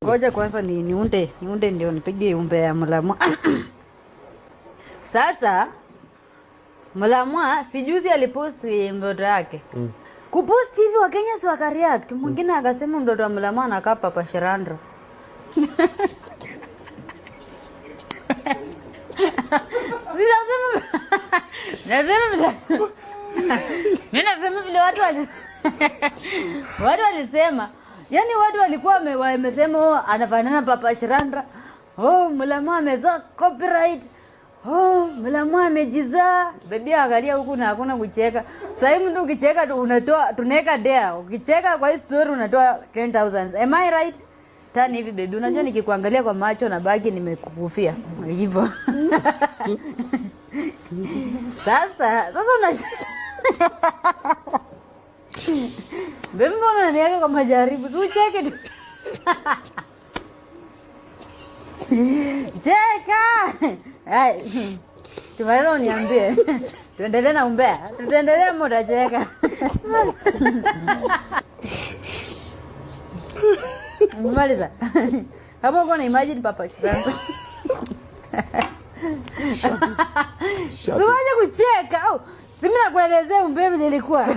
Ngoja kwanza ni niunde ndio nipige umbea ya Mulamwa. Sasa Mulamwa sijuzi aliposti mtoto yake. Kuposti hivi Wakenya si wakareact. Mwingine akasema mtoto wa Mulamwa anakaa Papa Shirandula. Nasema mimi nasema vile watu walisema, yani watu walikuwa wamesema, oh, anafanana Papa Shirandula. Oh, Mulamwa amezaa copyright. Oh, Mulamwa amejizaa. Bebi angalia huku na hakuna kucheka. Sasa hivi mtu ukicheka tu unatoa, tunaweka dea. Ukicheka kwa hii story unatoa 10,000. Am I right? Tani hivi baby, unajua nikikuangalia kwa macho na baki nimekukufia. Hivyo. Sasa una Baby, mbona unaniweka kwa majaribu? Si ucheke tu. Cheka. Ai. Tumaliza uniambie. Tuendelee na umbea. Tutaendelea ama utacheka? Umemaliza? Hapo uko na imagine Papa Shirandula. Shut it. Usiwache kucheka. Au, si mimi nakuelezea umbea vile ilikuwa.